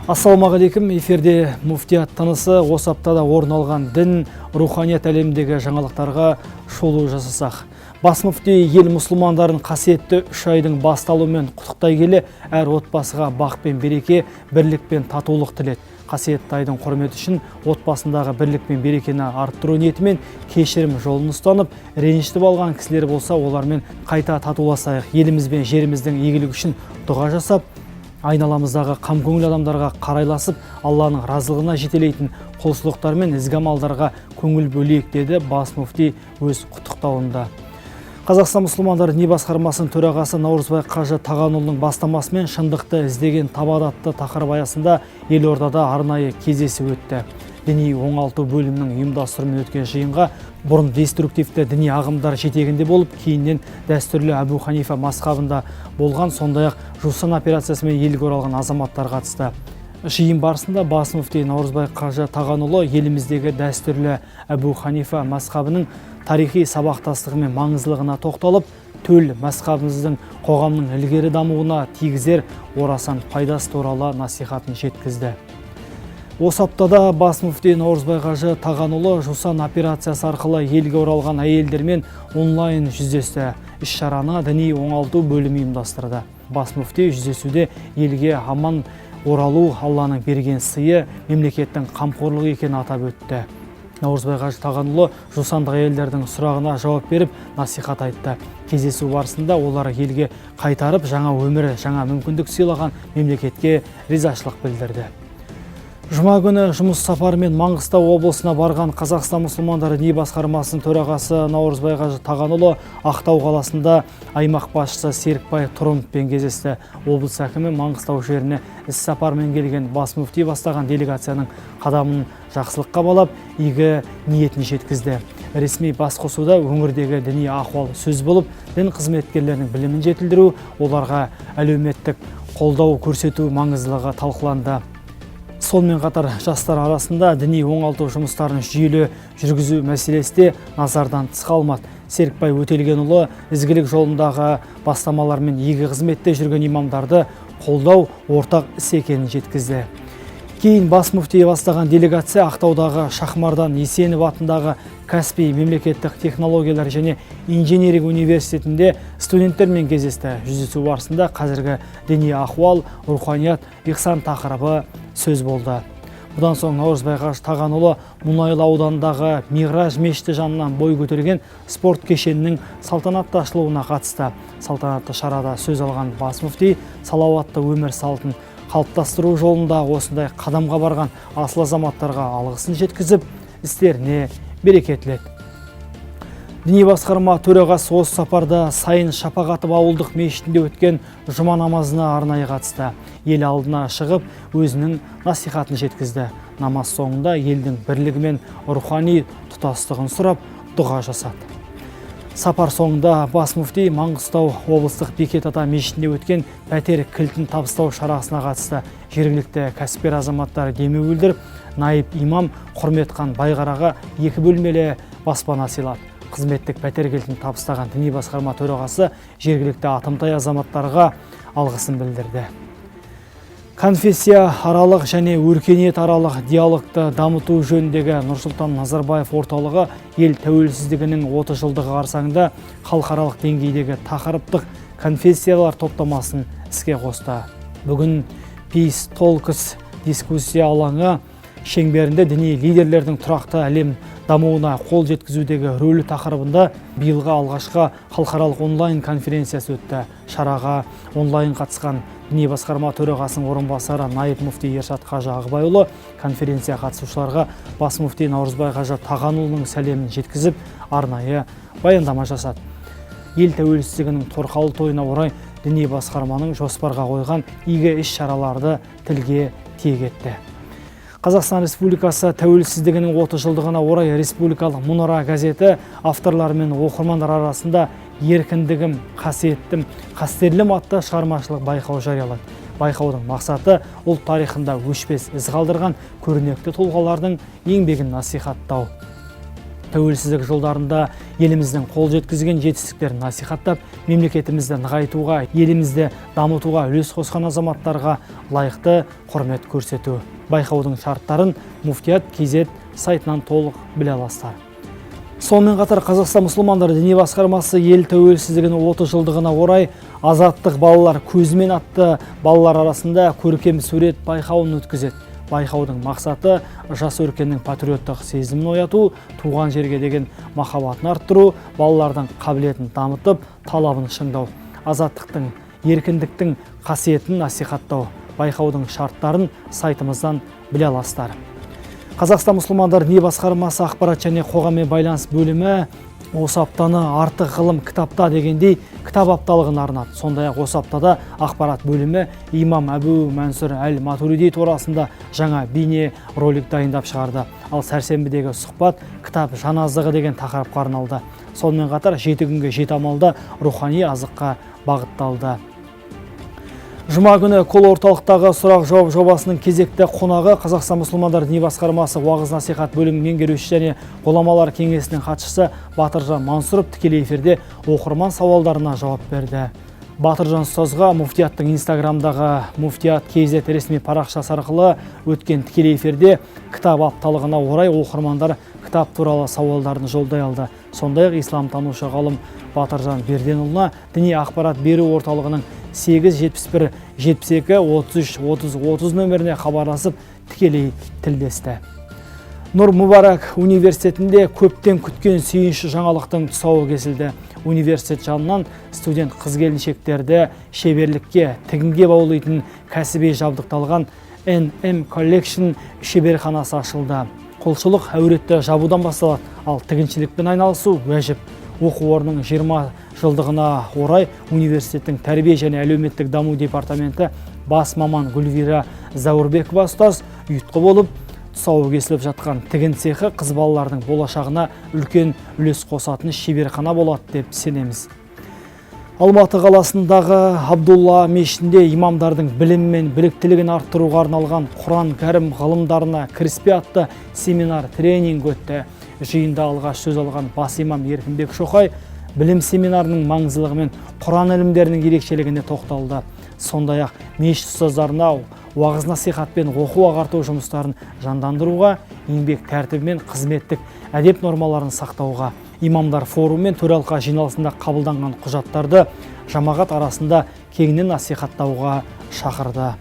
Ассалаумағалейкум, эфирде Муфтият тынысы. Осы аптада орын алған дін, руханият әлеміндегі жаңалықтарға шолу жасасақ. Бас мүфти ел мұсылмандарын қасиетті 3 айдың басталуымен құттықтай келе, әр отбасыға бақ пен береке, бірлік пен татулық тіледі. Қасиетті айдың құрметі үшін отбасындағы бірлік пен берекені арттыру ниетімен кешірім жолын ұстанып, ренжітіп алған кісілер болса, олармен қайта татуласайық. Еліміз бен жеріміздің игілігі үшін дұға жасап, айналамыздағы қамкөңіл адамдарға қарайласып, Алланың разылығына жетелейтін құлшылықтар мен ізгі амалдарға көңіл бөлейік, деді бас мүфти өз құттықтауында. Қазақстан мұсылмандары діни басқармасының төрағасы Наурызбай қажы Тағанұлының бастамасымен «Шындықты іздеген табады» атты тақырып аясында елордада арнайы кездесу өтті. Діни оңалту бөлімінің ұйымдастыруымен өткен жиынға бұрын деструктивті діни ағымдар жетегінде болып, кейіннен дәстүрлі Әбу Ханифа мазхабында болған, сондай ақ Жусан операциясымен елге оралған азаматтар қатысты. Жиын барысында бас мүфти Наурызбай қажы Тағанұлы еліміздегі дәстүрлі Әбу Ханифа мазхабының тарихи сабақтастығы мен маңыздылығына тоқталып, төл мазхабымыздың қоғамның ілгері дамуына тигізер орасан пайдасы туралы насихатын жеткізді. Осы аптада бас мүфти Наурызбай қажы Тағанұлы Жусан операциясы арқылы елге оралған әйелдермен онлайн жүздесті. Іс шараны діни оңалту бөлімі ұйымдастырды. Бас мүфти жүздесуде елге аман оралу Алланың берген сыйы, мемлекеттің қамқорлығы екенін атап өтті. Наурызбай қажы Тағанұлы жусандық әйелдердің сұрағына жауап беріп, насихат айтты. Кездесу барысында олар елге қайтарып, жаңа өмір, жаңа мүмкіндік сыйлаған мемлекетке ризашылық білдірді. Жұма күні жұмыс сапарымен Маңғыстау облысына барған Қазақстан мұсылмандары діни басқармасының төрағасы Наурызбай қажы Тағанұлы Ақтау қаласында аймақ басшысы Серікбай Тұрымовпен кездесті. Облыс әкімі Маңғыстау жеріне іс сапармен келген бас мүфти бастаған делегацияның қадамын жақсылыққа балап, игі ниетін жеткізді. Ресми басқосуда өңірдегі діни ахуал сөз болып, дін қызметкерлерінің білімін жетілдіру, оларға әлеуметтік қолдау көрсету маңыздылығы талқыланды. Сонымен қатар жастар арасында діни оңалту жұмыстарын жүйелі жүргізу мәселесі де назардан тыс қалмады. Серікбай Өтелгенұлы ізгілік жолындағы бастамалар мен игі қызметте жүрген имамдарды қолдау ортақ іс екенін жеткізді. Кейін бас мүфти бастаған делегация Ақтаудағы Шахмардан Есенов атындағы Каспий мемлекеттік технологиялар және инжиниринг университетінде студенттермен кездесті. Жүздесу барысында қазіргі діни ахуал, руханият, ихсан тақырыбы сөз болды. Бұдан соң Наурызбай қажы Тағанұлы Мұнайлы ауданындағы Миғраж мешіті жанынан бой көтерген спорт кешенінің салтанатты ашылуына қатысты. Салтанатты шарада сөз алған бас мүфти салауатты өмір салтын қалыптастыру жолында осындай қадамға барған асыл азаматтарға алғысын жеткізіп, істеріне береке тіледі. Діни басқарма төрағасы осы сапарда Сайын Шапағатов ауылдық мешітінде өткен жұма намазына арнайы қатысты. Ел алдына шығып, өзінің насихатын жеткізді. Намаз соңында елдің бірлігі мен рухани тұтастығын сұрап, дұға жасады. Сапар соңында бас мүфти Маңғыстау облыстық Бекет ата мешітінде өткен пәтер кілтін табыстау шарасына қатысты. Жергілікті кәсіпкер азаматтар демеу білдіріп, наиб имам Құрметхан Байғараға екі бөлмелі баспана сыйлады. Қызметтік пәтер кілтін табыстаған діни басқарма төрағасы жергілікті атымтай азаматтарға алғысын білдірді. Конфессия аралық және өркениет аралық диалогты дамыту жөніндегі Нұрсұлтан Назарбаев орталығы ел тәуелсіздігінің 30 жылдығы қарсаңында халықаралық деңгейдегі тақырыптық конференциялар топтамасын іске қосты. Бүгін Peace Talks дискуссия алаңы шеңберінде діни лидерлердің тұрақты әлем дамуына қол жеткізудегі рөлі тақырыбында биылғы алғашқы халықаралық онлайн конференциясы өтті. Шараға онлайн қатысқан діни басқарма төрағасының орынбасары, наиб мүфти Ершат қажы Ағыбайұлы конференция қатысушыларға бас мүфти Наурызбай қажы Тағанұлының сәлемін жеткізіп, арнайы баяндама жасады. Ел тәуелсіздігінің торқалы тойына орай діни басқарманың жоспарға қойған игі іс шараларды тілге тиек етті. Қазақстан Республикасы тәуелсіздігінің 30 жылдығына орай республикалық «Мұнара» газеті авторлары мен оқырмандар арасында «Еркіндігім, қасиеттім, қастерлім» атты шығармашылық байқау жариялады. Байқаудың мақсаты – ұлт тарихында өшпес із қалдырған көрнекті тұлғалардың еңбегін насихаттау. Тәуелсіздік жылдарында еліміздің қол жеткізген жетістіктерін насихаттап, мемлекетімізді нығайтуға, елімізді дамытуға үлес қосқан азаматтарға лайықты құрмет көрсету. Байқаудың шарттарын Муфтият KZ сайтынан толық біле аласыздар. Сонымен қатар Қазақстан мұсылмандары діни басқармасы ел тәуелсіздігінің 30 жылдығына орай «Азаттық балалар көзімен» атты балалар арасында көркем сурет байқауын өткізеді. Байқаудың мақсаты – жас өркеннің патриоттық сезімін ояту, туған жерге деген махаббатын арттыру, балалардың қабілетін дамытып, талабын шыңдау, азаттықтың, еркіндіктің қасиетін насихаттау. Байқаудың шарттарын сайтымыздан біле аласыздар. Қазақстан мұсылмандар діни басқармасы ақпарат және қоғаммен байланыс бөлімі осы аптаны «Артық ғылым кітапта» дегендей, кітап апталығына арнады. Сондай ақ осы аптада ақпарат бөлімі имам Әбу Мансұр әл Матуриди турасында жаңа бейне ролик дайындап шығарды. Ал сәрсенбідегі сұхбат «Кітап жан азығы» деген тақырыпқа арналды. Сонымен қатар 7 күнге жеті амалда рухани азыққа бағытталды. Жұма күні колл орталықтағы сұрақ жауап жобасының кезекті қонағы Қазақстан мұсылмандар діни басқармасы уағыз насихат бөлімінің меңгерушісі және ғұламалар кеңесінің хатшысы Батыржан Мансұров тікелей эфирде оқырман сауалдарына жауап берді. Батыржан ұстазға муфтияттың инстаграмдағы Муфтият KZ ресми парақшасы арқылы өткен тікелей эфирде кітап апталығына орай оқырмандар кітап туралы сауалдарын жолдай алды. Сондай ақ исламтанушы ғалым Батыржан Берденұлына діни ақпарат беру орталығының 8 71 72 33 30 30 нөміріне хабарласып, тікелей тілдесті. Нұр Мүбарак университетінде көптен күткен сүйінші жаңалықтың тұсауы кесілді. Университет жанынан студент қыз келіншектерді шеберлікке, тігінге баулитын кәсіби жабдықталған NM Collection шеберханасы ашылды. Құлшылық әуретті жабудан басталады, ал тігіншілікпен айналысу уәжіп. Оқу орнының 20 жылдығына орай университеттің тәрбие және әлеуметтік даму департаменті бас маман Гүлвира Зәуірбекова ұстаз ұйытқы болып, тұсауы кесіліп жатқан тігін цехы қыз балалардың болашағына үлкен үлес қосатын шеберхана болады деп сенеміз. Алматы қаласындағы Абдулла мешітінде имамдардың білімі мен біліктілігін арттыруға арналған «Құран кәрім ғылымдарына кіріспе» атты семинар тренинг өтті. Жиында алғаш сөз алған бас имам Еркінбек Шоқай білім семинарының маңыздылығы мен Құран ілімдерінің ерекшелігіне тоқталды. Сондай ақ мешіт ұстаздарына уағыз насихат пен оқу ағарту жұмыстарын жандандыруға, еңбек тәртібі мен қызметтік әдеп нормаларын сақтауға, имамдар форумы мен төралқа жиналысында қабылданған құжаттарды жамағат арасында кеңінен насихаттауға шақырды.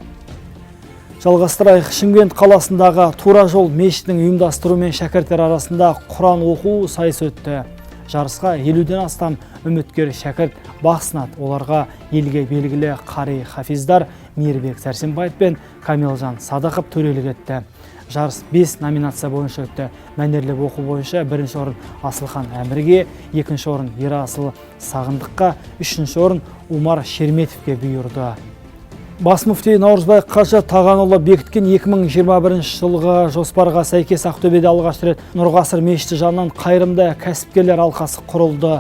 Жалғастырайық. Шымкент қаласындағы Тура жол мешітінің ұйымдастыруымен шәкірттер арасында Құран оқу сайысы өтті. Жарысқа 50-ден астам үміткер шәкірт бақ сынады. Оларға елге белгілі қари хафиздар Мейірбек Сәрсенбаев пен Камилжан Садықов төрелік етті. Жарыс 5 номинация бойынша өтті. Мәнерлеп оқу бойынша бірінші орын Асылхан Әмірге, екінші орын Ерасыл Сағындыққа, үшінші орын Умар Шерметовке бұйырды. Бас мүфти Наурызбай қажы Тағанұлы бекіткен 2021 жылғы жоспарға сәйкес Ақтөбеде алғаш рет Нұрғасыр мешіті жанынан қайырымды кәсіпкерлер алқасы құрылды.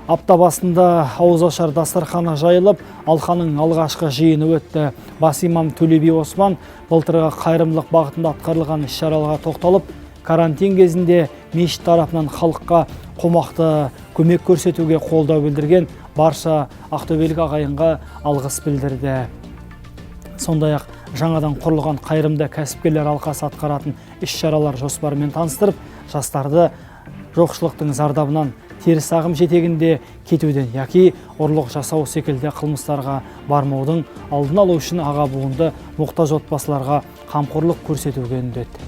Апта басында ауызашар дастарханы жайылып, алқаның алғашқы жиыны өтті. Бас имам Төлеби Осман былтырғы қайырымдылық бағытында атқарылған іс-шараларға тоқталып, карантин кезінде мешіт тарапынан халыққа қомақты көмек көрсетуге қолдау білдірген барша ақтөбелік ағайынға алғыс білдірді. Сондай ақ жаңадан құрылған қайырымды кәсіпкерлер алқасы атқаратын іс-шаралар жоспарымен таныстырып, жастарды жоқшылықтың зардабынан теріс ағым жетегінде кетуден яки ұрлық жасау секілді қылмыстарға бармаудың алдын алу үшін аға буынды мұқтаж отбасыларға қамқорлық көрсетуге үндеді.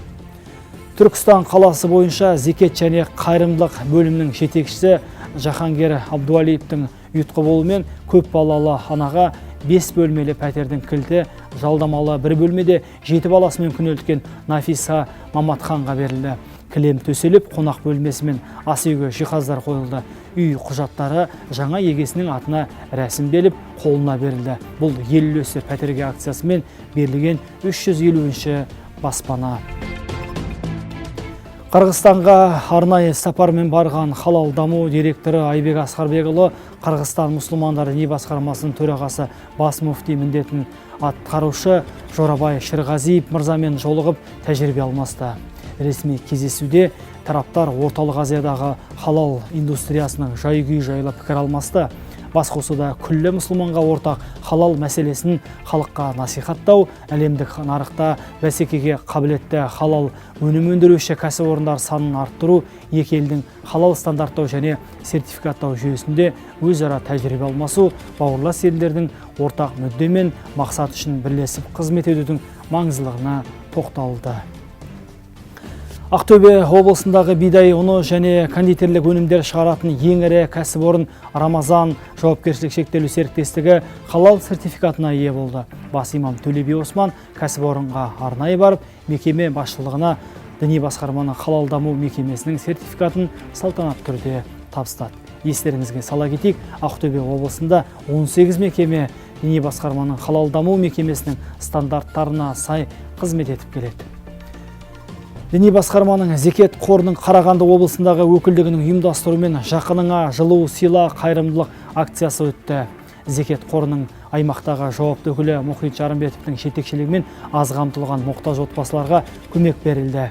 Түркістан қаласы бойынша зекет және қайырымдылық бөлімінің жетекшісі Жахангер Абдуалиевтің ұйытқы болуымен көп балалы анаға 5 бөлмелі пәтердің кілті жалдамалы бір бөлмеде жеті баласымен күнелткен Нафиса Маматханға берілді. Кілем төселіп, қонақ бөлмесі мен ас үйге жиһаздар қойылды. Үй құжаттары жаңа егесінің атына рәсімделіп, қолына берілді. Бұл «Ел үлесі пәтерге» акциясымен берілген 350-ші баспана. Қырғызстанға арнайы сапармен барған Халал даму директоры Айбек Асқарбекұлы Қырғызстан мұсылмандары діни басқармасының төрағасы, бас муфти міндетін атқарушы Жорабай Шерғазиев мырзамен жолығып, тәжірибе алмасты. Ресми кездесуде тараптар Орталық Азиядағы халал индустриясының жай-күйі жайлы пікір алмасты. Басқосуда күллі мұсылманға ортақ халал мәселесін халыққа насихаттау, әлемдік нарықта бәсекеге қабілетті халал өнім өндіруші кәсіпорындар санын арттыру, екі елдің халал стандарттау және сертификаттау жүйесінде өзара тәжірибе алмасу, бауырлас елдердің ортақ мүдде мен мақсат үшін бірлесіп қызмет етудің маңыздылығына тоқталды. Ақтөбе облысындағы бидай ұны және кондитерлік өнімдер шығаратын ең ірі кәсіпорын «Рамазан» жауапкершілігі шектеулі серіктестігі халал сертификатына ие болды. Бас имам Төлеби Осман кәсіпорынға арнайы барып, мекеме басшылығына діни басқарманың халал даму мекемесінің сертификатын салтанатты түрде табыстады. Естеріңізге сала кетейік, Ақтөбе облысында 18 мекеме діни басқарманың халал даму мекемесінің стандарттарына сай қызмет етіп келеді. Діни басқарманың зекет қорының Қарағанды облысындағы өкілдігінің ұйымдастыруымен «Жақыныңа жылу сыйла» қайырымдылық акциясы өтті. Зекет қорының аймақтағы жауапты өкілі Мұхит Жарымбетовтің жетекшілігімен аз қамтылған мұқтаж отбасыларға көмек берілді.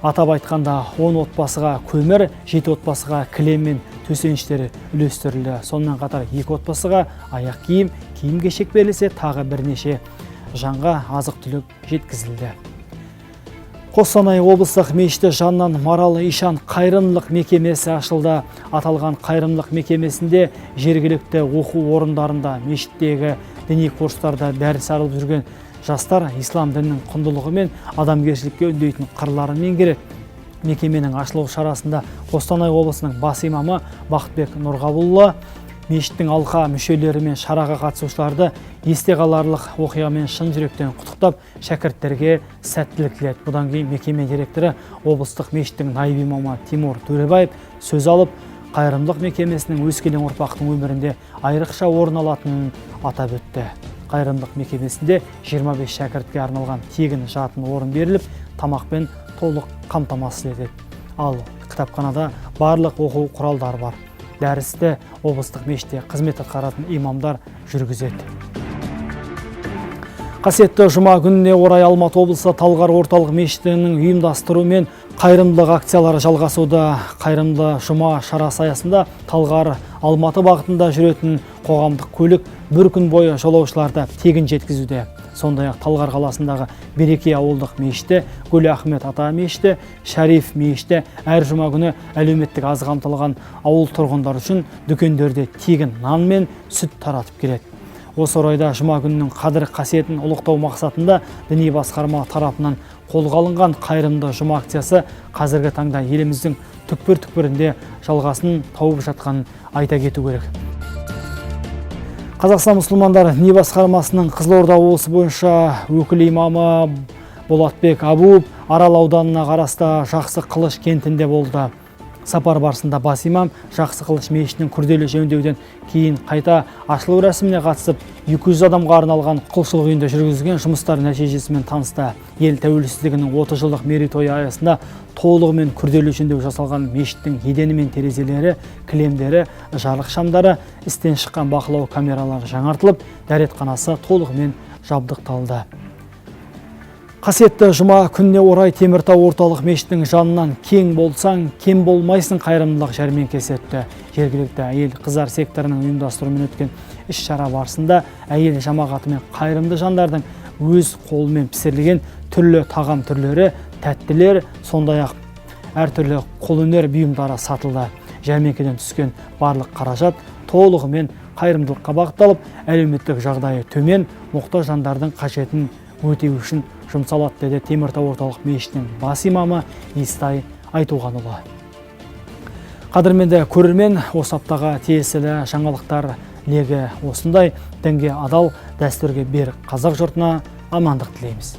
Атап айтқанда, 10 отбасыға көмір, 7 отбасыға кілем мен төсеніштері үлестірілді. Сонымен қатар 2 отбасыға аяқ киім, киім кешек берілсе, тағы бірнеше жанға азық түлік жеткізілді. Қостанай облыстық мешіті жанынан «Марал Ишан» қайырымдылық мекемесі ашылды. Аталған қайырымдылық мекемесінде жергілікті оқу орындарында, мешіттегі діни курстарда дәріс алып жүрген жастар ислам дінінің құндылығы мен адамгершілікке үндейтін қырларын меңгереді. Мекеменің ашылу шарасында Қостанай облысының бас имамы Бақытбек Нұрғабылұлы мешіттің алқа мүшелері мен шараға қатысушыларды есте қаларлық оқиғамен шын жүректен құттықтап, шәкірттерге сәттілік тіледі. Бұдан кейін мекеме директоры, облыстық мешіттің наиб имамы Тимур Төребаев сөз алып, қайырымдылық мекемесінің өскелең ұрпақтың өмірінде айрықша орын алатынын атап өтті. Қайырымдылық мекемесінде 25 шәкіртке арналған тегін жатын орын беріліп, тамақпен толық қамтамасыз етеді. Ал кітапханада барлық оқу құралдары бар. Дәрісті облыстық мешітте қызмет атқаратын имамдар жүргізеді. Қасиетті жұма күніне орай Алматы облысы Талғар орталық мешітінің ұйымдастыруымен қайырымдылық акциялары жалғасуда. Қайырымды жұма шарасы аясында Талғар Алматы бағытында жүретін қоғамдық көлік бір күн бойы жолаушыларды тегін жеткізуде. Сондай ақ Талғар қаласындағы Береке ауылдық мешіті, Гүл Ахмет ата мешіті, Шариф мешіті әр жұма күні әлеуметтік аз қамтылған ауыл тұрғындары үшін дүкендерде тегін нан мен сүт таратып келеді. Осы орайда жұма күнінің қадір қасиетін ұлықтау мақсатында діни басқарма тарапынан қолға алынған қайырымды жұма акциясы қазіргі таңда еліміздің түкпір-түкпірінде жалғасын тауып жатқанын айта кету керек. Қазақстан мұсылмандары діни басқармасының Қызылорда облысы бойынша өкіл имамы Болатбек Абуов Арал ауданына қарасты Жақсы Қылыш кентінде болды. Сапар барысында бас имам Жақсы Қылыш мешітінің күрделі жөндеуден кейін қайта ашылу рәсіміне қатысып, 200 адамға арналған құлшылық үйінде жүргізілген жұмыстар нәтижесімен танысты. Ел тәуелсіздігінің 30 жылдық мерейтойы аясында толығымен күрделі жөндеу жасалған мешіттің едені мен терезелері, кілемдері, жарық шамдары, істен шыққан бақылау камералары жаңартылып, дәретханасы толығымен жабдықталды. Қасиетті жұма күніне орай Теміртау орталық мешітінің жанынан «Кең болсаң, кем болмайсың» қайырымдылық жәрмеңкесі өтті. Жергілікті әйел қыздар секторының ұйымдастыруымен өткен іс-шара барысында әйел жамағаты мен қайырымды жандардың өз қолымен пісірілген түрлі тағам түрлері, тәттілер, сондай ақ әртүрлі қолөнер бұйымдары сатылды. Жәрмеңкеден түскен барлық қаражат толығымен қайырымдылыққа бағытталып, әлеуметтік жағдайы төмен мұқтаж жандардың қажетін өтеу үшін жұмсалады, деді Теміртау орталық мешітінің бас имамы Естай Айтуғанұлы. Қадірменді көрермен, осы аптаға тиесілі жаңалықтар легі осындай. Дінге адал, дәстүрге берік қазақ жұртына амандық тілейміз.